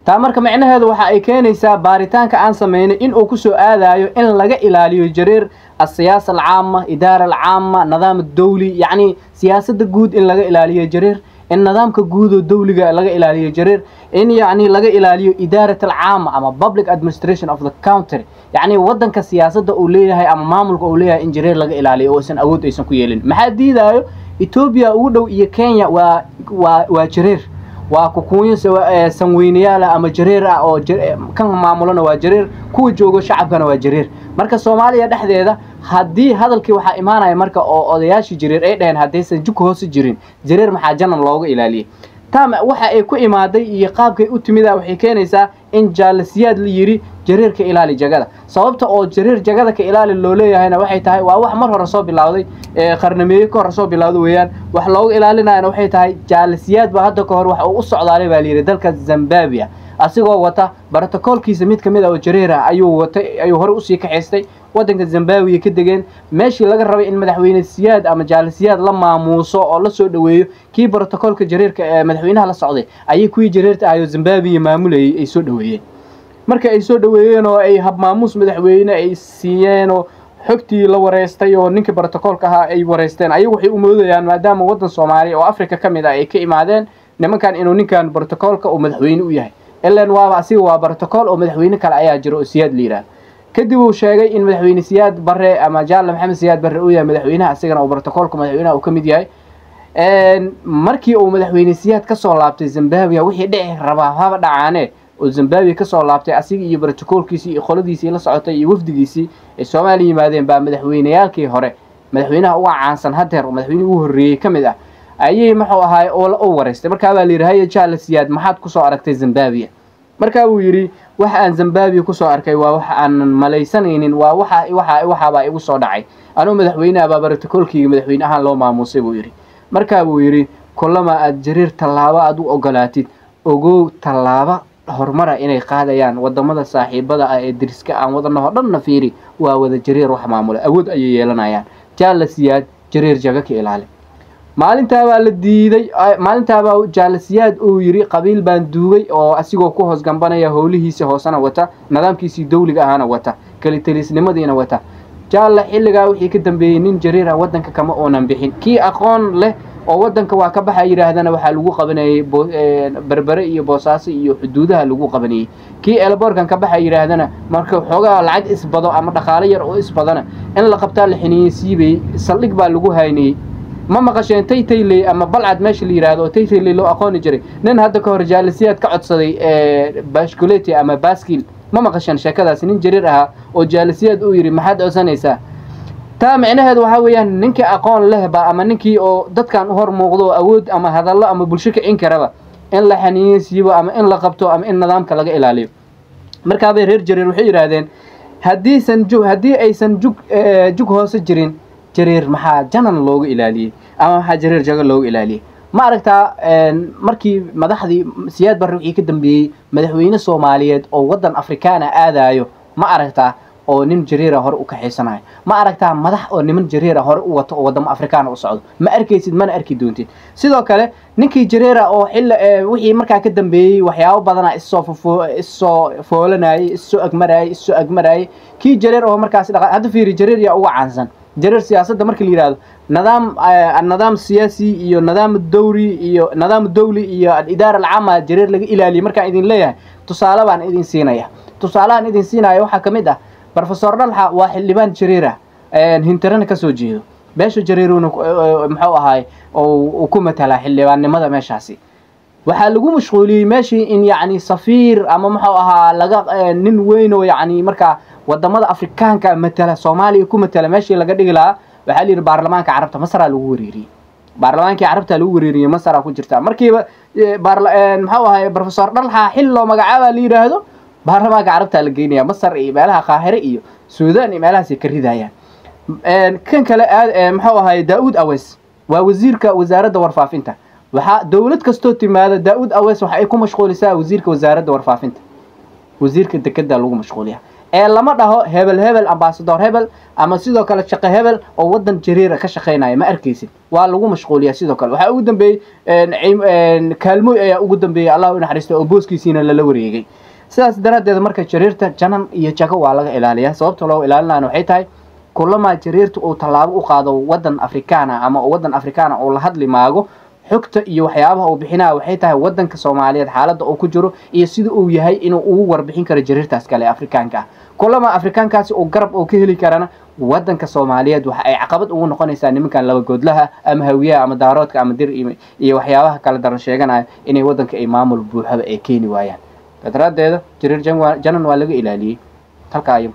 Taa marka micnaheedu waxa ay keenaysaa baaritaanka aan sameynay in uu kusoo aadayo in laga ilaaliyo Jareer asiyaasa alcaama, idaara alcaama, nidaam dawli, yacni siyaasadda guud in laga ilaaliyo Jareer, in nidaamka guud oo dawliga laga ilaaliyo Jareer, in yacni laga ilaaliyo idaarat alcaama ama public administration of the country, yacni waddanka siyaasadda uu leeyahay ama maamulka uu leeyahay in Jareer laga ilaaliyo oo aysan awood aysan ku yeelin. Maxaa diidaayo? Etoobiya ugu dhow iyo Kenya waa Jareer, waa kukuunyo sanweynayaal ah ama Jareer ah oo kan maamulana waa Jareer, kuwa joogo shacabkana waa Jareer. Marka Soomaaliya dhexdeeda haddii hadalkii waxaa imaanaya marka oo odayaashii Jareer ay dhaheen haddaysan jug hoose jirin, Jareer maxaa janan looga ilaaliyey? Taam waxa ay ku imaaday iyo qaabkay u timida waxay keenaysaa in Jaalasiyaad la yiri Jareer ka ilaali jagada. Sababta oo Jareer jagada ka ilaali loo leeyahayna waxay tahay waa wax mar hore soo bilowday, qarnimeeyo ka hore soo bilowday weeyaan. Wax looga ilaalinayana waxay tahay Jaalasiyaad baa hadda ka hor waxa uu u socdaalay baa la yiri dalka Zimbabwe, asigoo wata barotokoolkiisa mid kamid ah oo Jareer ah ayuu watay, ayuu hore usii kaxaystay waddanka Zimbabwe. Ka degeen meeshii laga rabay in madaxweyne Siyaad ama Jaalasiyaad la maamuuso oo la soo dhaweeyo, kii barotokoolka Jareerka ee madaxweynaha la socday ayay kuwii Jareerta ahayo Zimbabwe maamulayay ay soo dhaweeyeen. Marka ay soo dhaweeyeen oo ay hab maamuus madaxweyne ay siiyeen oo xogtii la wareystay oo ninkii barotokoolka ahaa ay wareysteen, ayagu waxay u moodayaan maadaama waddan Soomaaliya oo Afrika ka mid ah ay ka imaadeen nimankan inuu ninkan barotokoolka uu madaxweyne u yahay, ilan waaba asiga waa barotokool oo madaxweyne kale ayaa jiro oo Siyaad la yidhaahdo. Kadib uu sheegay in madaxweyne Siyaad Barre ama Jaalle Maxamed Siyaad Barre uu yahay madaxweynaha, asigana uu barotokoolka madaxweynaha uu ka mid yahay. Markii uu madaxweyne Siyaad kasoo laabtay Zimbabwe, wixii dhici rabaa haba dhacaane, oo Zimbabwe kasoo laabtay asiga iyo barotokoolkiisii iyo qoladiisii la socotay iyo wafdigiisii ay Soomaaliya yimaadeen, baa madaxweyneyaalkii hore madaxweynaha uga caansan hadeer oo madaxweynihii ugu horreeyey ka mid ah ayay muxuu ahaay oo u wareystay. Markaa baa la yidhi, haye Jaalle Siyaad, maxaad kusoo aragtay Zimbabwe? Markaa buu yidhi, waxa aan Zimbabwe kusoo arkay waa wax aanan malaysanaynin, waa waxa waxaabaa igu soo dhacay, anuu madaxweyneha baa barotokoolkiyga madaxweyne ahaan loo maamuusay buu yidhi. Markaa buu yidhi, kullama aad Jareer tallaabo aad u ogolaatid, ogow tallaabo horumara inay qaadayaan wadamada saaxiibada ah ee deriska aan wadanaho dhanna. Fiiri, waa wada Jareer wax maamula, awood ayay yeelanayaan. Jaalle Siyaad Jareer jaga ka ilaali. Maalintaabaa la diiday. Maalintaabaa Jaalasiyaad uu yidhi qabiil baan duugay, oo asigoo ku hoos gambanaya howlihiisa hoosena wata, nidaamkiisii dawliga ahaana wata, kelitalisnimadiina wata. Jaalle xilligaa wixii ka dambeeyey nin Jareer ah waddanka kama uunan bixin. Kii aqoon leh oo waddanka waa ka baxa yidhaahdana waxaa lagu qabanayay Berbere iyo Boosaaso iyo xuduudaha lagu qabanayay. Kii elboorkan ka baxa yidhaahdana marka xoogaa lacag isbado ama dhaqaalo yar oo isbadana in la qabtaa la xiniiyey siibay, saldhig baa lagu haynayey. Ma maqasheen Taytayley ama Balcad meesha la yidhaahdo oo Taytayley loo aqooni jiray, nin hadda ka hor Jaalisiyaad ka codsaday bashkuleti ama baskiil? Ma maqasheen sheekadaasi? Nin Jareer ahaa oo Jaalisiyaad uu yidhi maxaad codsanaysaa? Taa micnaheedu waxaa weeyaan ninkii aqoon lehba ama ninkii oo dadkan u hor muuqdo oo awood ama hadallo ama bulsho kicin karaba in la xaniiyo siibo ama in la qabto ama in nidaamka laga ilaaliyo. Markaabay reer Jareer waxay yidhaahdeen haddiisan jug haddii aysan jug jug hoose jirin, Jareer maxaa janan looga ilaaliyey ama maxaa Jareer jago looga ilaaliyey? Ma aragtaa markii madaxdii Siyaad Barre wixii ka dambeeyey madaxweyne Soomaaliyeed oo waddan Afrikaana aadayo, ma aragtaa oo nin Jareera hore u kaxaysanayo? Ma aragtaa madax oo niman Jareera hore u wato oo wadamo Afrikaana u socdo? Ma arkaysid, mana arki doontid. Sidoo kale ninkii Jareera oo xilli wixii markaa ka dambeeyey waxyaabo badanaa issoo foolanayay, issoo agmarayay, issoo agmarayay. Kii Jareer oo markaas dhaqa hadda fiiri, Jareer yaa uga caansan Jareer siyaasadda markii la yidhaahdo nidaam, nidaam siyaasi iyo nidaam dawri iyo nidaam dawli iyo alidaara alcaama Jareer laga ilaaliyay? Markaan idin leeyahay tusaale baan idin siinaya. Tusaalahan idin siinaya waxaa ka mid ah Professor Dhalxa, waa xildhibaan Jareer ah, Hintirana kasoo jeedo, beesha Jareeruna muxuu ahaay uu ku matalaa xildhibaannimada meeshaasi. Waxaa lagu mashquuliyey meeshii in yacni safiir ama muxuu ahaa laga nin weyn oo yacni markaa wadamada Afrikaanka matala, Soomaaliya ku matala meeshii laga dhigi lahaa, waxaa la yidhi baarlamaanka Carabta Masaraa lagu wareeriyey. Baarlamaankii Carabta lagu wareeriyey, Masaraa ku jirta. Markiiba muxuu ahay Professor Dhalxa xil loo magacaaba la yidhaahdo, baarlamaanka Carabta la geynaya, Masar iyo meelaha Qaahire iyo Suudaan iyo meelahaasay ka ridayaan. Kan kale muxuu ahay Daa'uud Awes, waa wasiirka wasaaradda warfaafinta. Waxaa dowlad kastoo timaada Daa'uud Awes waxa ay ku mashquulisaa wasiirka wasaaradda warfaafinta, wasiirka dekedda lagu mashquuliyaa. Ee lama dhaho hebel hebel ambassador hebel ama sidoo kale shaqo hebel oo wadan jariira ka shaqaynaya, ma arkaysid. Waa lagu mashquuliyaa. Sidoo kale waxaa ugu dambeeyey Kaalmooy ayaa ugu dambeeyey, Allah u naxariisto, oo booskiisiina lala wareegay. Sidaas daraaddeed marka jariirta janan iyo jago waa laga ilaaliyaa. Sababta loo ilaalinayana waxay tahay, kulamaa jariirta uu tallaabo u qaado wadan Afrikaana ama wadan Afrikaana uu la hadli maago, xogta iyo waxyaabaha uu bixinaya waxay tahay wadanka Soomaaliyeed xaaladda uu ku jiro iyo sida uu yahay inuu ugu warbixin karo jariirtaas kale Afrikaanka ah. Kulama Afrikaankaasi uu garab uu ka heli karana, wadanka Soomaaliyeed waxa ay caqabad ugu noqonaysaa nimankan laba goodlaha ama Hawiyaha ama Daaroodka ama Dir iyo waxyaabaha kala daran sheeganaya inay wadanka ay maamul buuxaba ay keeni waayaan. Daraaddeeda jariir janan waa laga ilaaliyey halkaa.